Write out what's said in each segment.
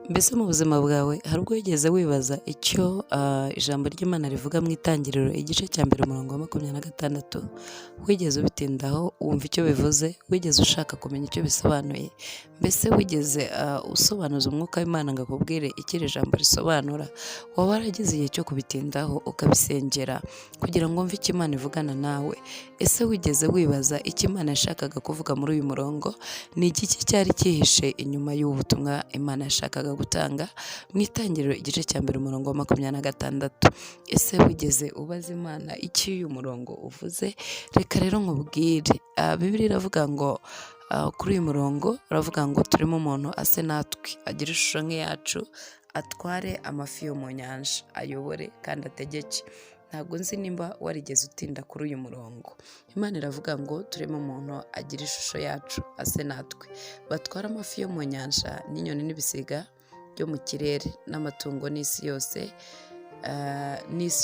Mbese mu buzima bwawe hari ubwo wigeze wibaza icyo ijambo ry'Imana rivuga mu Itangiriro igice cya mbere umurongo wa 26? Wigeze ubitindaho wumva icyo bivuze? Wigeze ushaka kumenya icyo bisobanuye? Mbese wigeze usobanuza umwuka w'Imana ngo akubwire icyo iri jambo risobanura? Waba waragize igihe cyo kubitindaho ukabisengera kugira ngo wumve icyo Imana ivugana nawe? Ese wigeze wibaza icyo Imana yashakaga kuvuga muri uyu murongo? Ni igiki cyari cyihishe inyuma y'ubu butumwa Imana yashakaga gutanga mu Itangiriro igice cya mbere umurongo wa 26? Ese wigeze ubaza Imana icyo uyu murongo uvuze? Reka rero nkubwire. Bibiliya iravuga ngo kuri uyu murongo uravuga ngo turimo umuntu ase natwe, agire ishusho nk'iyacu, atware amafi yo mu nyanja, ayobore kandi ategeke. Ntabwo nzi nimba warigeze utinda kuri uyu murongo. Imana iravuga ngo tureme umuntu agira ishusho yacu, ase natwe, batware amafi yo mu nyanja n'inyoni n'ibisiga byo mu kirere n'amatungo n'isi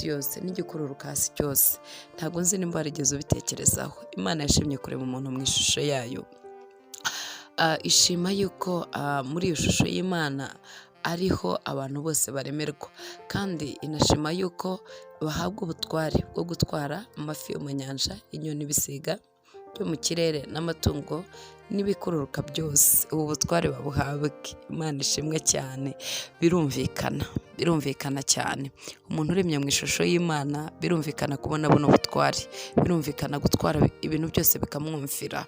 yose n'igikururuka hasi cyose. Ntabwo nzi nimba warigeze ubitekerezaho. Imana yashimye kurema umuntu mu ishusho yayo. Ishima yuko muri iyo shusho y'Imana ariho abantu bose baremerwa, kandi inashima yuko bahabwa ubutware bwo gutwara amafi yo mu nyanja, inyoni, ibisiga byo mu kirere n'amatungo n'ibikururuka byose. Ubu butware babuhabwe. Imana ishimwe cyane. Birumvikana, birumvikana cyane. Umuntu uremye mu ishusho y'Imana, birumvikana kubona buno butware, birumvikana gutwara ibintu byose bikamwumvira.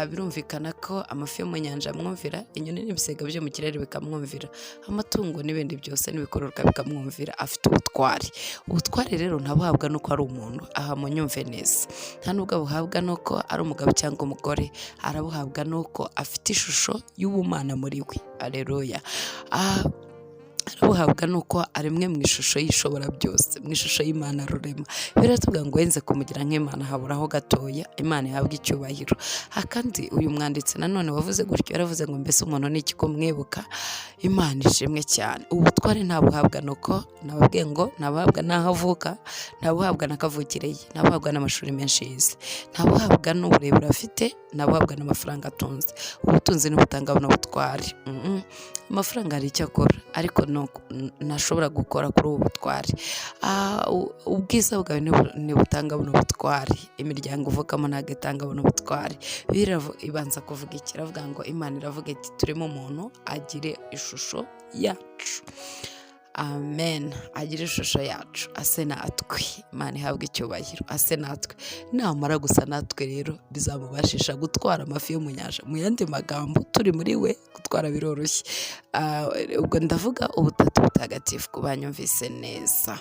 Birumvikana ko amafi yo mu nyanja amwumvira, inyoni n'ibisiga byo mu kirere bikamwumvira, amatungo n'ibindi byose n'ibikururuka bikamwumvira. Afite ubutware. Ubutware rero ntabuhabwa n'uko ari umuntu, aha munyumve neza. Nta nubwo abuhabwa n'uko ari umugabo cyangwa umugore, arabuhabwa n'uko afite ishusho y'ubumana muri we. Aleluya! Arabuhabwa nuko aremwe mu ishusho y'Ishobora byose, mu ishusho y'Imana Rurema. Biratubwira ngo wenze kumugira nk'Imana haburaho gatoya. Imana ihabwa icyubahiro. Aha kandi uyu mwanditsi nanone wavuze gutyo yaravuze ngo: "Mbese umuntu ni iki ko mwibuka?" Imana ishimwe cyane. Ubutware ntabuhabwa nuko nababwiye ngo ntabuhabwa n'aho avuka, ntabuhabwa na kavukire ye, ntabuhabwa n'amashuri menshi yize, ntabuhabwa n'uburebure afite, ntabuhabwa n'amafaranga atunze. Ubutunzi ntibutanga buno butware. Amafaranga hari icyo akora, ariko ntashobora gukora kuri ubu butware. Ubwiza bwawe ntibutanga buno butware. Imiryango uvukamo ntabwo itanga buno butware. Bibiliya ibanza kuvuga iki? Iravuga ngo Imana iravuga iti: "Tureme umuntu agire ishusho yacu." Amen. Agire ishusho yacu, ase natwe. Imana ihabwe icyubahiro. Ase natwe. Namara gusa natwe rero bizamubashisha gutwara amafi yo mu nyanja. Mu yandi magambo, turi muri we gutwara biroroshye. Ubwo ndavuga Ubutatu Butagatifu ku banyumvise neza.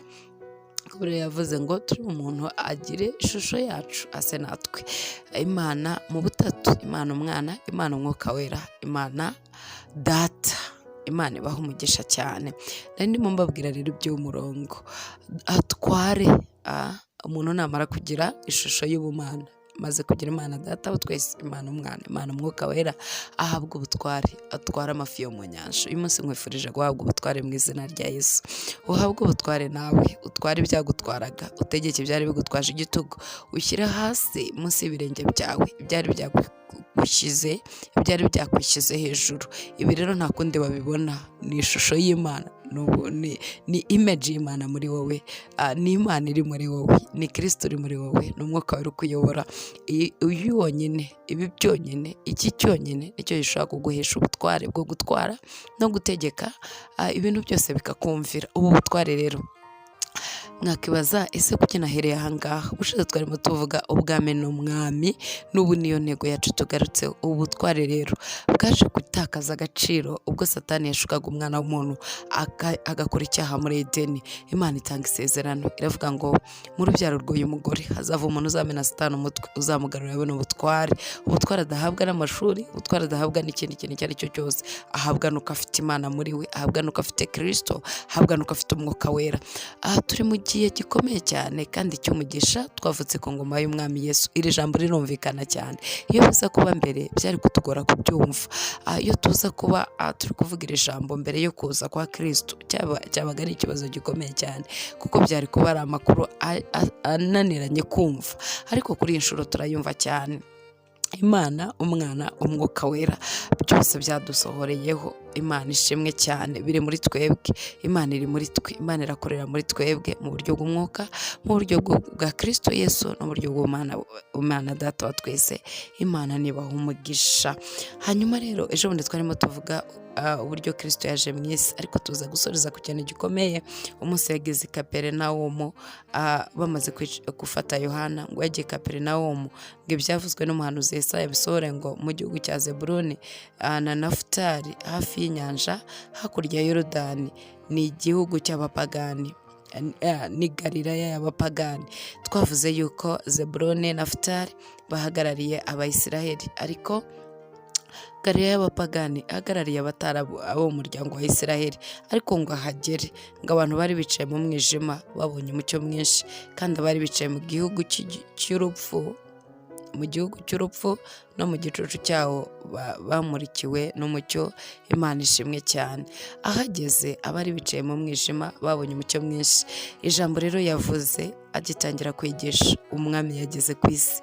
Buriya yavuze ngo turi umuntu agire ishusho yacu, ase natwe. Imana mu butatu: Imana Umwana, Imana Umwuka Wera, Imana Data. Imana ibaha umugisha cyane. Nari ndimo mbabwira rero iby'umurongo atware. Umuntu namara kugira ishusho y'ubumana, amaze kugira Imana Data wa twese, Imana Umwana, Imana Umwuka Wera, ahabwa ubutware, atwara amafi yo mu nyanja. Uyu munsi nkwifurije guhabwa ubutware mu izina rya Yesu. Uhabwe ubutware nawe, utware ibyagutwaraga, utegeke ibyari bigutwaje igitugu, ushyire hasi munsi y'ibirenge byawe ibyari byagushyize, ibyari byakwishyize hejuru. Ibi rero nta kundi babibona, ni ishusho y'Imana, ni image y'Imana muri wowe. Ni Imana iri muri wowe, ni Kirisito uri muri wowe, ni Umwuka wari ukuyobora. Uyu wonyine, ibi byonyine, iki cyonyine nicyo gishobora kuguhesha ubutware bwo gutwara no gutegeka ibintu byose bikakumvira. Ubu butware rero, mwakibaza: ese kuki nahereye ahangaha? Ubushize twarimo tuvuga ubwami n'umwami, n'ubu niyo ntego yacu tugarutseho. Ubu butware rero bwaje gutakaza agaciro ubwo Satani yashukaga umwana w'umuntu agakora icyaha muri Edeni. Imana itanga isezerano, iravuga ngo mu rubyaro rw'uyu mugore hazava umuntu uzamena Satani umutwe, uzamugarurira buno butware. Ubutware adahabwa n'amashuri, ubutware adahabwa n'ikindi kintu icyo ari cyo cyose, ahabwa nuko afite Imana muri we, ahabwa nuko afite Kirisito, ahabwa nuko afite Umwuka Wera. Aha turi mu gihe gikomeye cyane kandi cy'umugisha. Twavutse ku ngoma y'Umwami Yesu. Iri jambo rirumvikana cyane. Iyo biza kuba mbere byari kutugora kubyumva. Iyo tuza kuba turi kuvuga iri jambo mbere yo kuza kwa Kirisito, cyabaga ari ikibazo gikomeye cyane, kuko byari kuba ari amakuru ananiranye kumva. Ariko kuri iyi nshuro turayumva cyane. Imana Umwana, Umwuka Wera, byose byadusohoreyeho. Imana ishimwe cyane, biri muri twebwe. Imana iri muri twe, Imana irakorera muri twebwe mu buryo bw'umwuka, mu buryo bwa Kristo Yesu, no mu buryo bw'Imana, Imana Data wa twese. Imana nibaha umugisha. Hanyuma rero ejo bundi twarimo tuvuga uburyo Kristo yaje mu isi, ariko tuza gusoreza ku kintu gikomeye. Umunsi yageze i Kaperinawumu, bamaze gufata Yohana, ngo yagiye i Kaperinawumu ngo ibyavuzwe n'umuhanuzi Yesaya bisohore, ngo mu gihugu cya Zebuluni na Nafutali, hafi y'inyanja, hakurya ya Yorodani, ni igihugu cy'abapagani, ni Galilaya y'abapagani. Twavuze yuko Zebuluni na Nafutali bahagarariye Abayisiraheli, ariko Galilaya y'abapagani ahagarariye abatari abo mu muryango wa Isiraheli. Ariko ngo ahagere, ngo abantu bari bicaye mu mwijima babonye umucyo mwinshi, kandi abari bicaye mu gihugu cy'urupfu, mu gihugu cy'urupfu no mu gicucu cyawo, bamurikiwe n'umucyo. Imana ishimwe cyane. Ahageze, abari bicaye mu mwijima babonye umucyo mwinshi. Ijambo rero yavuze agitangira kwigisha, umwami yageze ku isi.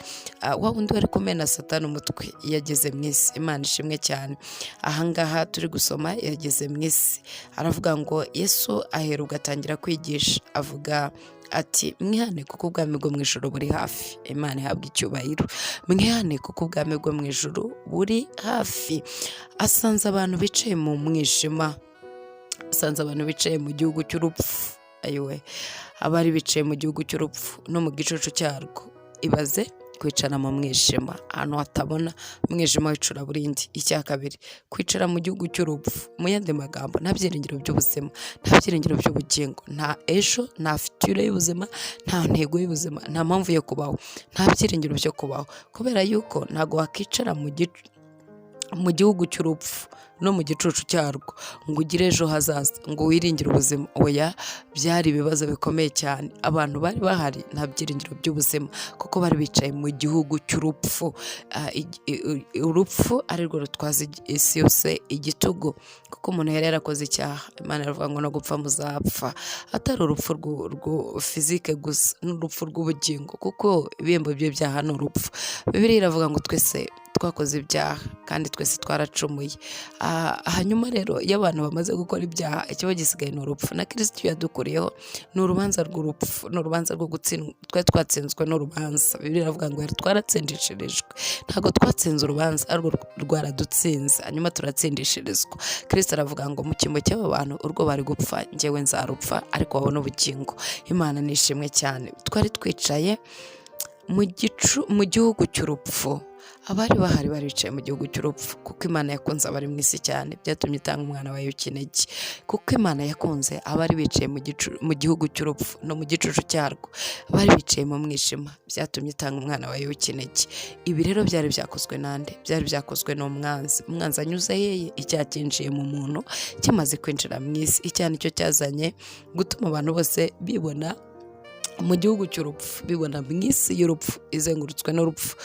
Wa wundi wari kumena Satani umutwe yageze mu isi. Imana ishimwe cyane. Ahangaha turi gusoma, yageze mu isi, aravuga ngo Yesu ahera ugatangira kwigisha, avuga ati: "Mwihane kuko ubwami bwo mu ijuru buri hafi." Imana ihabwa icyubahiro. Mwihane kuko ubwami bwo mu ijuru buri hafi. Asanze abantu bicaye mu mwijima, asanze abantu bicaye mu gihugu cy'urupfu. Ayiwe, abari bicaye mu gihugu cy'urupfu no mu gicucu cyarwo. Ibaze kwicara mu mwijima, ahantu hatabona, umwijima w'icuraburindi. Icya kabiri, kwicara mu gihugu cy'urupfu. Mu yandi magambo, nta byiringiro by'ubuzima, nta byiringiro by'ubugingo, nta ejo, nta future y'ubuzima, nta ntego y'ubuzima, nta mpamvu yo kubaho, nta byiringiro byo kubaho, kubera yuko ntabwo wakicara mu gihugu cy'urupfu no mu gicucu cyarwo ngo ugire ejo hazaza, ngo wiringire ubuzima. Oya, byari ibibazo bikomeye cyane. Abantu bari bahari nta byiringiro by'ubuzima, kuko bari bicaye mu gihugu cy'urupfu. Urupfu arirwo rutwaza isi yose igitugu, kuko umuntu yari yarakoze icyaha. Imana iravuga ngo no gupfa muzapfa, atari urupfu physique gusa, n'urupfu rw'ubugingo, kuko ibihembo by'ibyaha ni urupfu. Bibiliya iravuga ngo twese twakoze ibyaha kandi twese twaracumuye. Hanyuma rero iyo abantu bamaze gukora ibyaha, ikiba gisigaye ni urupfu. Na Kirisito yadukuriyeho ni urubanza rw'urupfu, ni urubanza rwo gutsindwa. Twari twatsinzwe n'urubanza. Bibiliya iravuga ngo twaratsindishirijwe. Ntabwo twatsinze urubanza, ariko rwaradutsinze, hanyuma turatsindishirizwa. Kirisito aravuga ngo mu cyimbo cy'aba bantu, urwo bari gupfa, njyewe nzarupfa, ariko babone ubugingo. Imana ni ishimwe cyane. Twari twicaye mu gicu, mu gihugu cy'urupfu. Abari bahari bari bicaye mu gihugu cy'urupfu, kuko Imana yakunze abari mu isi cyane, byatumye itanga umwana wayo w'ikinege. Kuko Imana yakunze abari bicaye mu gihugu cy'urupfu no mu gicucu cyarwo, bari bicaye mu mwijima, byatumye itanga umwana wayo w'ikinege. Ibi rero byari byakozwe nande? Byari byakozwe n'umwanzi. Umwanzi anyuze hehe? Icyaha cyinjiye mu muntu. Kimaze kwinjira mu isi, icyaha nicyo cyazanye gutuma abantu bose bibona mu gihugu cy'urupfu, bibona mu isi y'urupfu izengurutswe n'urupfu,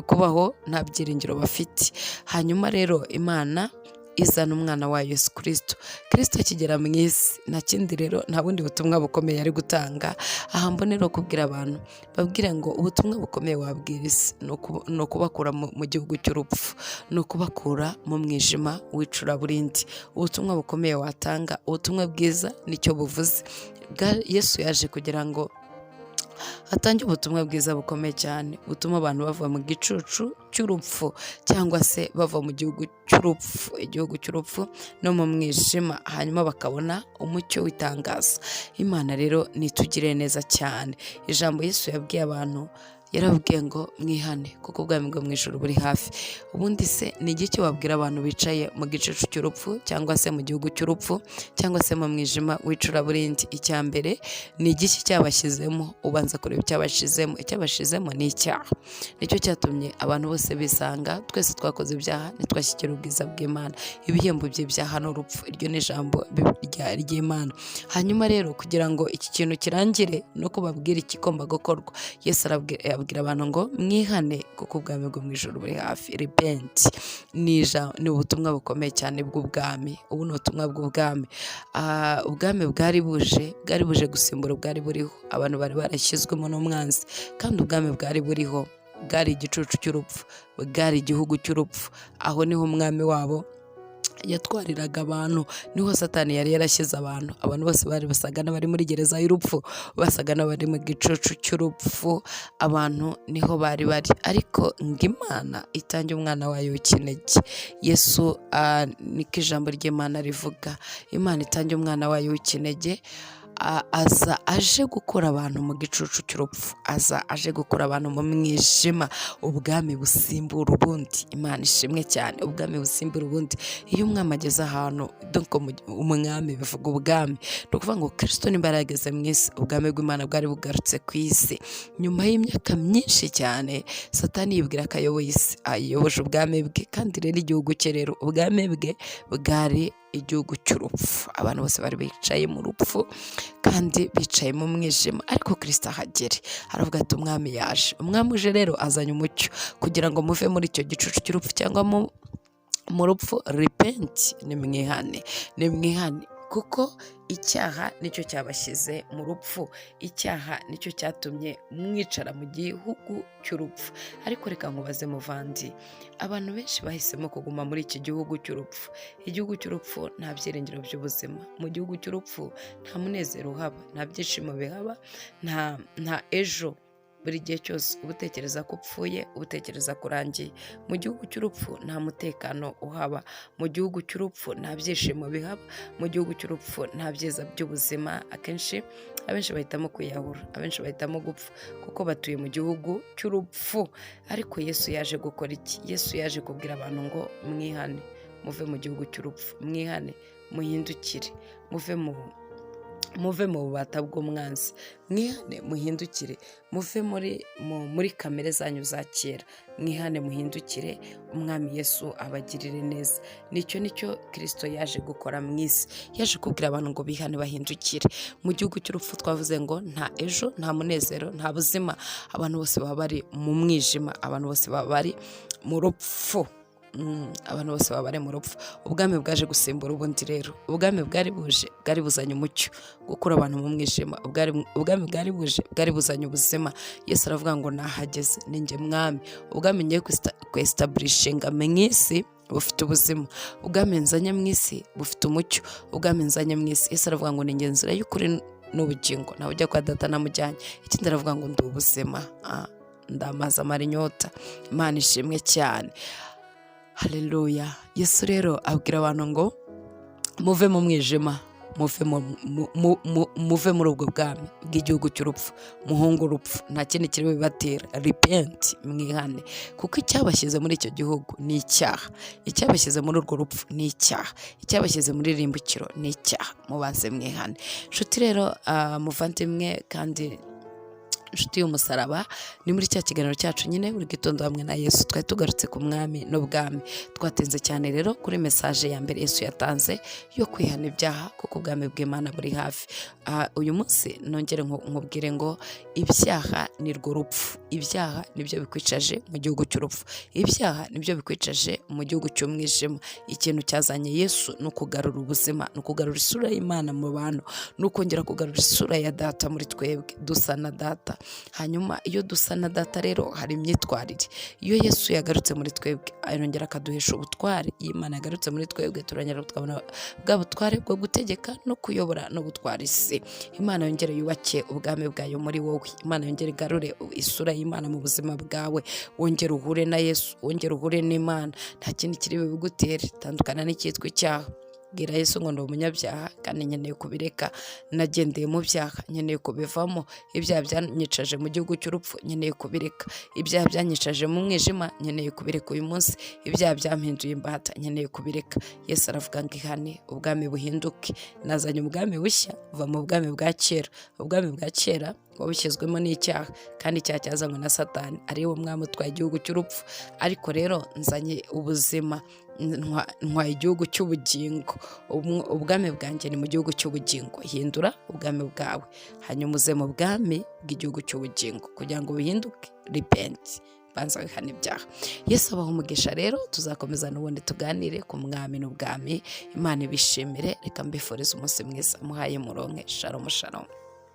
kubaho nta byiringiro bafite. Hanyuma rero Imana izana umwana wayo Yesu Kirisito. Kirisito akigera mu isi, nta kindi rero, nta bundi butumwa bukomeye ari gutanga. Aha mbonera kubwira abantu, babwire ngo ubutumwa bukomeye wabwira isi ni ukubakura mu gihugu cy'urupfu, ni ukubakura mu mwijima w'icuraburindi. Ubutumwa bukomeye watanga, ubutumwa bwiza nicyo buvuze. Yesu yaje kugira ngo atange ubutumwa bwiza bukomeye cyane, butuma abantu bava mu gicucu cy'urupfu, cyangwa se bava mu gihugu cy'urupfu, igihugu cy'urupfu no mu mwijima, hanyuma bakabona umucyo w'itangaza. Imana rero nitugire neza cyane. Ijambo Yesu yabwiye abantu, yarababwiye ngo mwihane kuko ubwami bwo mu ijuru buri hafi. Ubundi se ni igiki wabwira abantu bicaye mu gicucu cy'urupfu, cyangwa se mu gihugu cy'urupfu, cyangwa se mu mwijima w'icuraburindi? Icya mbere, ni igiki cyabashyizemo? Ubanza kureba icyabashizemo. Icyabashizemo ni icyaha. Nicyo cyatumye abantu bose bisanga. Twese twakoze ibyaha, ntitwashyikira ubwiza bw'Imana. Ibihembo by'ibyaha ni urupfu. Iryo ni ijambo ry'Imana. Hanyuma rero kugira ngo iki kintu kirangire, no kubabwira ikigomba gukorwa, Yesu abwira abantu ngo mwihane kuko ubwami bwo mu ijuru buri hafi. Repent ni ubutumwa bukomeye cyane bw'ubwami. Ubu ni ubutumwa bw'ubwami. Ubwami bwari buje gusimbura ubwari buriho, abantu bari barashyizwemo n'umwanzi. Kandi ubwami bwari buriho bwari igicucu cy'urupfu, bwari igihugu cy'urupfu. Aho niho umwami wabo Yatwariraga abantu, niho Satani yari yarashyize abantu. Abantu bose bari basaga n'abari muri gereza y'urupfu, basaga n'abari mu gicucu cy'urupfu, abantu niho bari bari. Ariko ngo Imana itange umwana wayo w'ikinege Yesu, niko ijambo ry'Imana rivuga. Imana itange umwana wayo w'ikinege, aza aje gukura abantu mu gicucu cy'urupfu, aza aje gukura abantu mu mwijima. Ubwami busimbura ubundi. Imana ishimwe cyane. Ubwami busimbura ubundi. Iyo umwami ageze ahantu, donc umwami bivuga ubwami, ni ukuvuga ngo Kirisito nimba yarageze mu isi, ubwami bw'Imana bwari bugarutse ku isi nyuma y'imyaka myinshi cyane. Satani yibwira ko ayoboye isi, ayoboje ubwami bwe. Kandi rero igihugu cye rero, ubwami bwe bwari igihugu cy'urupfu. Abantu bose bari bicaye mu rupfu kandi bicaye mu mwijima. Ariko Kirisito ahagere aravuga ati: "Umwami yaje." Umwami uje rero azanye umucyo kugira ngo muve muri icyo gicucu cy'urupfu cyangwa mu rupfu. Repent, nimwihane, nimwihane, kuko icyaha nicyo cyabashyize mu rupfu, icyaha nicyo cyatumye mwicara mu gihugu cy'urupfu. Ariko reka nkubaze muvandi, abantu benshi bahisemo kuguma muri iki gihugu cy'urupfu. Igihugu cy'urupfu nta byiringiro by'ubuzima. Mu gihugu cy'urupfu nta munezero uhaba, nta byishimo bihaba, nta ejo. Buri gihe cyose uba utekereza ko upfuye, uba utekereza ko urangiye. Mu gihugu cy'urupfu nta mutekano uhaba. Mu gihugu cy'urupfu nta byishimo bihaba. Mu gihugu cy'urupfu nta byiza by'ubuzima. Akenshi abenshi bahitamo kwiyahura, abenshi bahitamo gupfa kuko batuye mu gihugu cy'urupfu. Ariko Yesu yaje gukora iki? Yesu yaje kubwira abantu ngo: "Mwihane, muve mu gihugu cy'urupfu, mwihane, muhindukire, muve mu bubata bw'umwanzi, mwihane, muhindukire, muve muri kamere zanyu za kera, mwihane, muhindukire, Umwami Yesu abagirire neza." Nicyo Kirisito yaje gukora mu isi. Yaje kubwira abantu ngo bihane, bahindukire. Mu gihugu cy'urupfu twavuze ngo nta ejo, nta munezero, nta buzima. Abantu bose baba bari mu mwijima, abantu bose baba bari mu rupfu. Abantu bose baba bari mu rupfu. Ubwami bwaje gusimbura ubundi rero. Ubwami bwari buje, bwari buzanye umucyo gukura abantu mu mwijima. Ubwami bwari buje, bwari buzanye ubuzima. Yesu aravuga ngo: "Nahageze, ni njye mwami. Ubwami ngiye kwestablishinga mu isi bufite ubuzima. Ubwami nzanye mu isi bufite umucyo. Ubwami nzanye mu isi." Yesu aravuga ngo: "Ni njye nzira y'ukuri n'ubugingo, ntawe ujya kwa Data ntamujyanye." Ikindi aravuga ngo: "Ndi ubuzima." Ndamaze amara inyota. Imana ishimwe cyane, haleluya. Yesu rero abwira abantu ngo: "Muve mu mwijima, muve muri ubwo bwami bw'igihugu cy'urupfu, muhunge urupfu, nta kindi kiri bubibatera. Repent, mwihane, kuko icyabashyize muri icyo gihugu ni icyaha, icyabashyize muri urwo rupfu ni icyaha, icyabashyize muri rimbukiro ni icyaha. Mubanze mwihane." Nshuti rero, muvandimwe kandi inshuti y'umusaraba, ni muri cya kiganiro cyacu nyine buri gitondo hamwe na Yesu. Twari tugarutse ku mwami n'ubwami. Twatinze cyane rero kuri message ya mbere Yesu yatanze yo kwihana ibyaha, kuko ubwami bw'Imana buri hafi. Uyu munsi nongere nkubwire ngo ibyaha ni rwo rupfu. Ibyaha nibyo bikwicaje mu gihugu cy'urupfu. Ibyaha nibyo bikwicaje mu gihugu cy'umwijima. Ikintu cyazanye Yesu ni ukugarura ubuzima, ni ukugarura isura y'Imana mu bantu, ni ukongera kugarura isura ya Data muri twebwe, dusa na Data. Hanyuma iyo dusa na Data rero, hari imyitwarire. Iyo Yesu yagarutse muri twebwe, arongera akaduhesha ubutware. Iyo Imana yagarutse muri twebwe, turongera tukabona bwa butware bwo gutegeka no kuyobora no gutwara isi. Imana yongere yubake ubwami bwayo muri wowe. Imana yongere igarure isura y'Imana mu buzima bwawe. Wongere uhure na Yesu, wongere uhure n'Imana. Nta kindi kiri bubigutere. Tandukana n'icyitwa icyaha. Bwira Yesu ngo: "Ndi umunyabyaha kandi nkeneye kubireka. Nagendeye mu byaha, nkeneye kubivamo. Ibyaha byanyicaje mu gihugu cy'urupfu, nkeneye kubireka. Ibyaha byanyicaje mu mwijima, nkeneye kubireka uyu munsi. Ibyaha byampinduye imbata, nkeneye kubireka." Yesu aravuga ngo: "Ihane, ubwami buhinduke. Nazanye ubwami bushya. Va mu bwami bwa kera." Ubwami bwa kera wabushyizwemo n'icyaha, kandi icyaha cyazanywe na Satani, ari wo mwami utwaye igihugu cy'urupfu. Ariko rero nzanye ubuzima, ntwaye igihugu cy'ubugingo. Ubwami bwanjye ni mu gihugu cy'ubugingo. Hindura ubwami bwawe, hanyuma uze mu bwami bw'igihugu cy'ubugingo. Kugira ngo buhinduke, repent, banza wihane ibyaha. Yesu abaha umugisha. Rero tuzakomeza n'ubundi tuganire ku mwami n'ubwami. Imana ibishimire. Reka mbifurize umunsi mwiza, muhaye muronke. Shalom, shalom.